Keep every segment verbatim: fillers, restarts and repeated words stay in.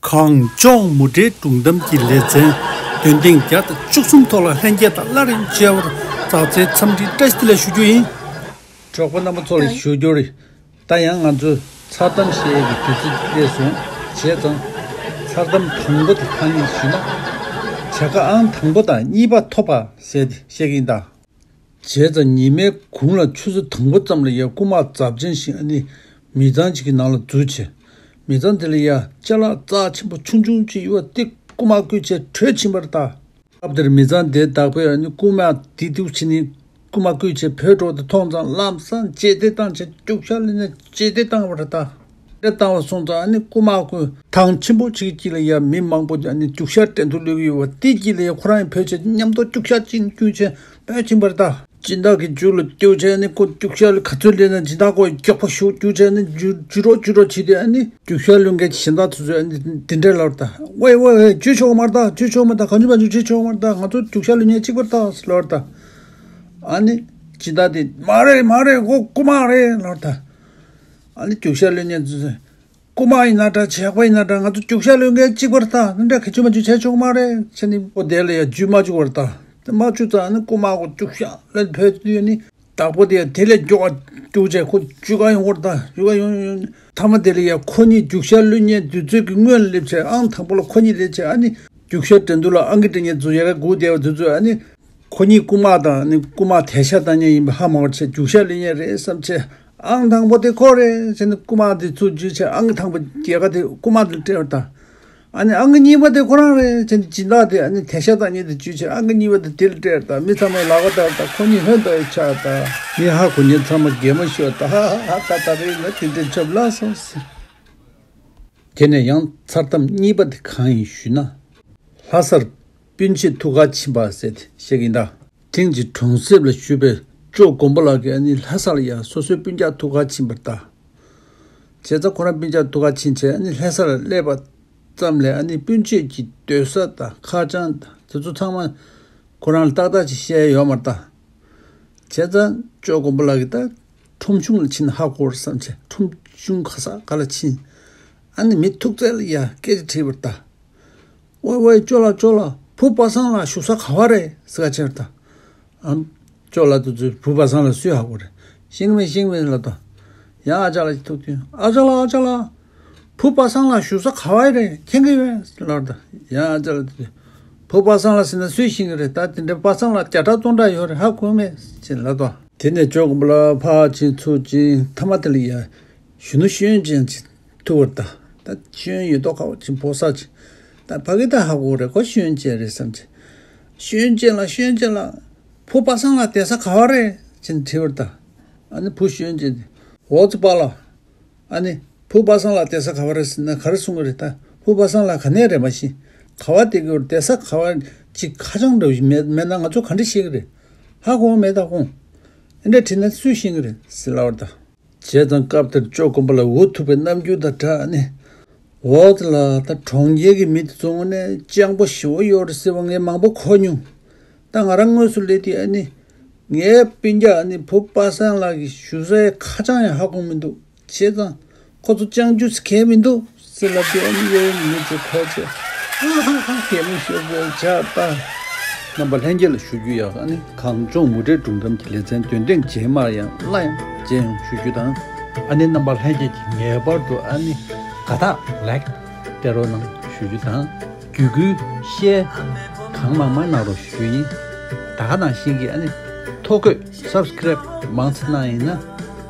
གངས་ལྗོངས་མུ་འབྲེལ་སྒྲུང་གཏམ་གྱི་ལེ་ཚན་འདོན་ཐེངས་བརྒྱ་དང་བཅུ་གསུམ་ཐོག་ལ་ལྷན་རྒྱས་དང་སླར་ཡང་མཇལ་བར་ཛ་ཚའི་འཚམས་འདྲི་བཀྲ་ཤིས་བདེ་ལེགས་ཞུ་རྒྱུ་ཡིན། གྲོགས་པོ་རྣམ་པ་ཚོ་ལ་ཞུ་རྒྱུ་རེད། ད་ཡང་ང་ཚོས་མཚར་གཏམ་བཤད་ཡས་ཀྱི་དུས་ཚོད་སླེབས་སོང་། བྱས་ཙང་མཚར་གཏམ་དང་པོ་དེ་གང་ཡིན་ཞུས་ན། བྱ་དགའ་ཨང་དང་པོ་དང་གཉིས་པ་ཐོབ་པ་ཟེར་ཏེ་བཤད་ཀྱི་ཡིན་ད། བྱས་ཙང་ཉི་མའི་གུང་ལ་ཆུ་ཚོད་དང་པོ་ཙམ་ལ་ཡ་རྐུན་མ་རྫབ་ཆེན་ཞིག་ཨ་ནི་མི་ཚང་ཅིག་གི་ནང་ལ་འཛུལ་བྱས། མི་ཚང་དེ་ལ་ཡ་ཅ་ལག་རྩ་ཆེན་པོ་ཆུང་ཆུང་ཅིག་ཡོད་པ་དེ་རྐུན་མ་བརྐུས་བྱས་བྲོས་ཕྱིན་པ་རེད་ད། སྐབས་དེར་མི་ཚང་དེ་བདག་པོས་ཨ་ནི་རྐུན་མ་དེ་འདུག་བྱས་ནས་རྐུན་མ་བརྐུས་བྱས་བྲོས་འགྲོ་དེ་མཐོང་ཙང་ལམ་སང་རྗེས་འདེད་བཏང་བྱས་རྒྱུག་ཤར་ལེན་ནས་རྗེས་འདེད་བཏང་བ་རེད་ད། དེ་བཏང་བ་སོང་ཙང་ཨ་ནི་རྐུན་མ་ཁོས་ཐང་ཆེན་པོ་ཅིག་དཀྱིལ་ལ་ཡ་མི་མང་པོ་ཨ་ནི་རྒྱུག་ཤར་འགྲན་བསྡུར་གློད་ཀྱི་ཡོད་པ་དེ་དཀྱིལ་ལ་ཡ་ཁོ་རང་ཡང་བྲོས་བྱས་མཉམ་དུ་རྒྱུག་ཤར་ཅིག་རྒྱུག་བྱས་བྲོས་ཕྱིན་པ་རེད་ད། སྦྱིན་བདག་གི་རྒྱུགས་ལ་རྒྱུགས་བྱས་ཨ་ནི་ཁོ་རྒྱུག་ཤར་ལ་ག་ཚོད་སླེབས་ན་སྦྱིན་བདག་ཁོ་མགྱོགས་པོ་ཞུགས་རྒྱུགས་བྱས་ཨ་ནི་རྒྱུགས་རྒྱུགས་རོགས་རྒྱུགས་རོགས་བྱས་ཏེ་ཨ་ནི་རྒྱུག་ཤར་གློད་མཁན་གྱི་སྦྱིན་བདག་དེ་ཚོས་ཨ་ནི་འདི་འདྲས་ལབ་རེད་ད། ཝེ་ཝེ་ཝེ་རྒྱུགས་ཆོག་མ་རེད་ད། རྒྱུགས་ཆོག་མ་རེད་ད། གང་བྱུང་མ་བྱུང་རྒྱུགས་ཆོག་མ་རེད་ད། ང་ཚོ་རྒྱུག་ཤར་གློད་མཁན་གཅིག་པ་རེད་ད་ལབ་རེད་ད། ཨ་ནི་སྦྱིན་བདག་དེ་མ་རེད་མ་རེད་ཁོ་རྐུན་མ་རེད་ལབ་རེད་ད། ཨ་ནི་རྒྱུག་ཤར་གློད་མཁན་ཚོས། རྐུན་མ་ཡིན་ན་འདྲ་ཇག་པ་ཡིན་ན་འདྲ་ང་ཚོ་རྒྱུག་ཤར་གློད་མཁན་གཅིག་པ་རེད་ད། འདི་འདྲ་ག་ཅུང་མ་ཅུང་བྱས་ཆོག་མ་རེད་ཟེར་ནས་ཁོ་དེ་ལ་ཡ་རྒྱུགས་མ་བཅུག་པ་རེད་ད། དེ་མ་བཅུག་ཙང་ནི་རྐུན་མ་ཁོ་རྒྱུག་ཤར་ལ་བྲོས་དུས་ནི་བདག་པོ་དེ་ཡ་དེ་ལས་མགྱོགས་པ་རྒྱུགས་བྱས་ཁོ་རྒྱུག་ག་ཡོང་བ་རེད་ད། རྒྱུག་ག་ཡོང་ཡོང་ཡོང་མཐའ་མ་དེ་ལ་ཡ་ཁོ་གཉིས་རྒྱུག་ཤར་གློད་མཁན་དུས་ཚོད་ཀྱི་སྔོན་ལ་སླེབས་བྱས་ཨང་དང་པོ་ལ་ཁོ་གཉིས་སླེབས་བྱས་ཨ་ནི་རྒྱུག་ཤར་འགྲན་བསྡུར་ལ་ཨང་ཀི་སྤྲད་མཁན་ཚོ་ཡ་ག་སྒུག་བསྡད་པ་དེ་ཚོས་ཨ་ནི། ཁོ་གཉིས་རྐུན་མ་དང་ནི་རྐུན་མ་དེད་ཤག་བཏང་མཁན་ཡིན་པ་ཧ་མ་གོ་བྱས་རྒྱུག་ཤར་གློད་མཁན་རེད་བསམ་བྱས་ཨང་དང་པོ་དེ་ཁོ་རེད་ཟེར་ནས་རྐུན་མ་དེ་ཚུར་འཇུས་བྱས་ཨང་དང་པོ་རྒྱལ་ཁ་དེ་རྐུན་མ་དེ་ལ་སྤྲད་པ་དང་། ཨ་ནི་ཨང་གཉིས་པ་དེ་ཁོ་རང་རེད་ཟེར་ནས་སྦྱིན་བདག་དེ་ཨ་ནི་དེད་ཤག་བཏང་མཁན་དེ་འཇུས་བྱས་ཨང་གཉིས་པ་དེ་དེ་ལ་སྤྲད་པ་དང་མི་ཚང་མས་ལག་པ་བརྡབས་དང་ཁོ་གཉིས་ཧོན་ཏོ་ཡི་ཆགས་དང་མི་ཧ་གོ་མཁན་ཚང་མ་གད་མོ་ཤོར་དང་ཧ་ཧ་ཧ་ད་ད་རེས་ང་དེ་འདྲའི་ཆབ་ལ་སོང་ཟེར། དེ་ནས་ཡང་མཚར་གཏམ་གཉིས་པ་དེ་གང་ཡིན་ཞུས་ན། ལྷ་སར་སྤུན་མཆེད་ཐུག་གར་ཕྱིན་པ་ཟེར་ཏེ་བཤད་ཀྱིན་གདའ། དེང་གི་གྲོང་གསེབ་ལ་བཞུགས་པའི་ཅོ་དགོན་པ་ལགས་ཀྱིས་ཨ་ནི་ལྷ་ས་ལ་ཡ་སོ་སོའི་སྤུན་ཀྱག་ཐུག་གར་ཕྱིན་པ་རེད་ད། བྱས་ཙང་ཁོ་རང་སྤུན་ཀྱག་ཐུག་གར་ཕྱིན་བྱས་ཨ་ནི་ལྷ་སར་སླེབས་པ་ཙམ་ལས་ཨ་ནི་སྤུན་མཆེད་ཀྱི་སྡོད་ས་དང་ཁ་བྱང་དང་དེ་ཚོ་ཚང་མ་ཁོ་རང་ལ་ཏག་ཏག་ཅིག་བཤད་ཡོད་མ་རེད་ད། བྱས་ཙང་ཅོ་དགོན་པ་ལགས་ཀྱིས་ད་ཁྲོམ་གཞུང་ལ་ཕྱིན་ན་ཧ་གོ་རེད་བསམ་བྱས་ཁྲོམ་གཞུང་ག་ས་ག་ལ་ཕྱིན། ཨ་ནི་མི་ཐུག་ཚད་ལ་ཡ་སྐད་ཆ་དྲིས་པ་རེད་ད། ཝེ་ཝེ་ཅོ་ལགས་ཅོ་ལགས་བུ་པ་སངས་ལགས་བཞུགས་ས་ག་བ་རེད་ཟེར་ག་བྱས་པ་རེད་ད། ཨ་ཅོ་ལགས་དེ་ཚོས་བུ་པ་སངས་ལགས་སུས་ཧ་གོ་རེད། ཤེས་ཀྱི་མེད་ཤེས་ཀྱི་མེད་ལབ་ད། ཡང་ཨ་ཅག་ལགས་ཀྱིས་ཐུག་དུས་ཨ་ཅག་ལགས་ཨ་ཅག་ལགས། བུ་པ་སངས་ལགས་བཞུགས་ས་ག་བ་རེད་མཁྱེན་གྱི་ཡོད་ལབ་ད། ཡང་ཨ་ཅག་ལགས་དེ་ཚོས་བུ་པ་སངས་ལགས་ཟེར་ན་སུས་ཤེས་ཀྱི་རེད་ད། དེ་འདྲའི་པ་སངས་ལགས་བརྒྱ་ཕྲག་སྟོང་ཕྲག་ཡོད་རེད་ཧ་གོ་མེད་ཅེས་ལབ་ད། དེ་ནས་ཅོ་དགོན་པ་ལ་ཕར་ཕྱིན་ཚུར་ཕྱིན་མཐའ་མ་དེ་ལ་ཡ་གཞོན་ནུ་ཤེས་ཡོན་ཅན་ཅིག་ཐུག་པ་རེད་ད། ད་ཤེས་ཡོན་ཡོད་མདོག་ཁ་པོ་ཅིག་ཕོ་གསར་ཅིག་ད་ཕ་གི་ད་ཧ་གོ་རེད་ཁོ་ཤེས་ཡོན་ཅན་རེད་བསམ་ཅིག་ཤེས་ཡོན་ཅན་ལགས་ཤེས་ཡོན་ཅན་ལགས་བུ་པ་སངས་ལགས་བསྡད་ས་ག་བ་རེད་ཅེས་དྲིས་པ་རེད་ད། ཨ་ནི་བུ་ཤེས་ཡོན་ཅན་དེ་འོ་ཙི་པ་ལགས། ཨ་ནི་བུ་པ་སངས་ལགས་བསྡད་ས་ག་བ་རེད་ཟེར་ན་ག་རེ་གསུང་གི་རེད་ད། བུ་པ་སངས་ལགས་ག་ནས་རེད་མ་ཤེས། ག་བ་བསྡད་ཀྱི་ཡོད་རེད་བསྡད་ས་ག་བ་ཅིག་ཁ་བྱང་འདྲ་བོ་ཞིག་མེད་མེད་ན་ང་ཚོ་ག་འདྲས་ཤེས་ཀྱི་རེད། ཧ་གོ་མེད་ད་ཁོང་། ཨེ་འདྲས་དྲིས་ན་སུས་ཤེས་ཀྱི་རེད་ཟེར་ལབ་པ་རེད་ད། བྱས་ཙང་སྐབས་དེར་ཅོ་དགོན་པ་ལ་འུ་ཐུག་པའི་རྣམ་འགྱུར་དང་སྦྲགས་ནས། འོ་དེ་ལ་ད་གྲོང་ཁྱེར་གྱི་མི་དེ་ཚོ་དངོས་གནས་སྤྱང་པོ་ཞེ་པོ་ཡོད་རེད་ཟེར་བ་ངས་མང་པོ་གོ་མྱོང་། ད་ང་རང་དངོས་སུ་སླེབས་དུས་ཨ་ནི། ངའི་སྤུན་ཀྱག་ཨ་ནི་བུ་པ་སངས་ལགས་ཀྱི་བཞུགས་སའི་ཁ་བྱང་ཡང་ཧ་གོ་མི་འདུག་བྱས་ཙང་། ཁོ་ཚོ་སྤྱང་ཀི་ཟེར་མཁན་མི་འདུག་ཟེར་ལབ་དུས་ཨ་ནི་གཡས་གཡོན་མི་ཚོ་ཁོ་ཚོས་ཧ་ཧ་ཧ་གད་མོ་ཤོར་དགོས་ཆགས་ད། རྣམ་པ་ལྷན་རྒྱས་ལ་ཞུ་རྒྱུ་ཡག་ཨ་ནི་གངས་ལྗོངས་མུ་འབྲེལ་སྒྲུང་གཏམ་གྱི་ལེ་ཚན་འདོན་ཐེངས་རྗེས་མར་ཡང་སླར་ཡང་མཇལ་ཡོང་ཞུ་རྒྱུ་དང་། ཨ་ནི་རྣམ་པ་ལྷན་རྒྱས་ཀྱིས་ངེས་པར་དུ་ཨ་ནི་དགའ་རྟགས་ལའིཀ་སྟེར་རོགས་གནང་ཞུ་རྒྱུ་དང་། བརྒྱུད་སྐུལ་ཤེར་གང་མང་མང་གནང་རོགས་ཞུ་རྒྱུ་ཡིན། ད་ག་ནང་བཞིན་གྱི་ཨ་ནི་ཐོ་འགོད་སབ་སི་ཀེ་རེབ་མང་ཙམ་གནང་ཡིན་ན་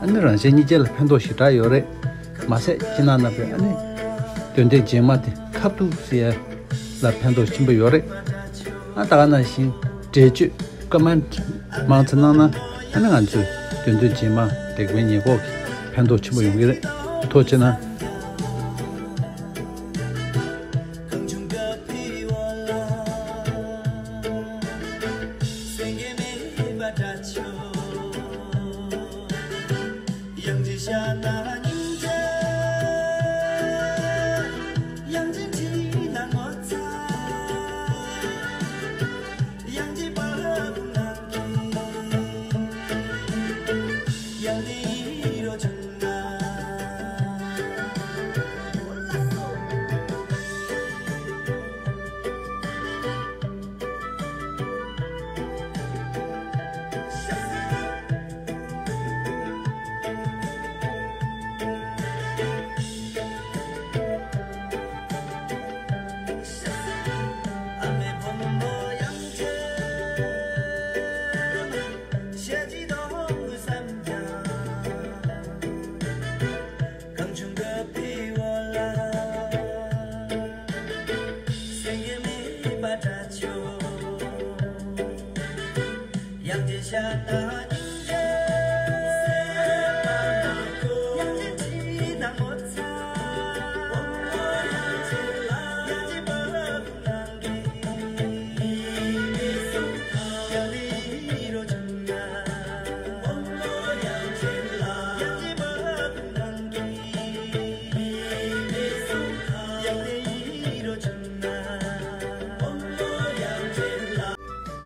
ཨ་ནི་རང་གཞན་གཉིས་ཆ་ལ་ཕན་ཐོགས་ཞེ་དྲག་ཡོད་རེད། མ་ཟད་ཁྱེད་རྣམ་པས་ཨ་ནི་འདོན་ཐེངས་རྗེས་མ་དེ་ཁ་ཐུག་ཟེར་ཡ་ལ་ཕན་ཐོགས་ཆེན་པོ་ཡོད་རེད། ཨ་ད་ག་ནང་བཞིན་འགྲེལ་བརྗོད་ཀོ་མེན་ཊི་མང་ཙམ་གནང་ན་ཨ་ནི་ང་ཚོས་འདོན་ཐེངས་རྗེས་མ་དེ་གའི་ཉེས་འགོག་གི་ཕན་ཐོགས་ཆེན་པོ་ཡོང་གི་རེད། ཐུགས་རྗེ་གནང་།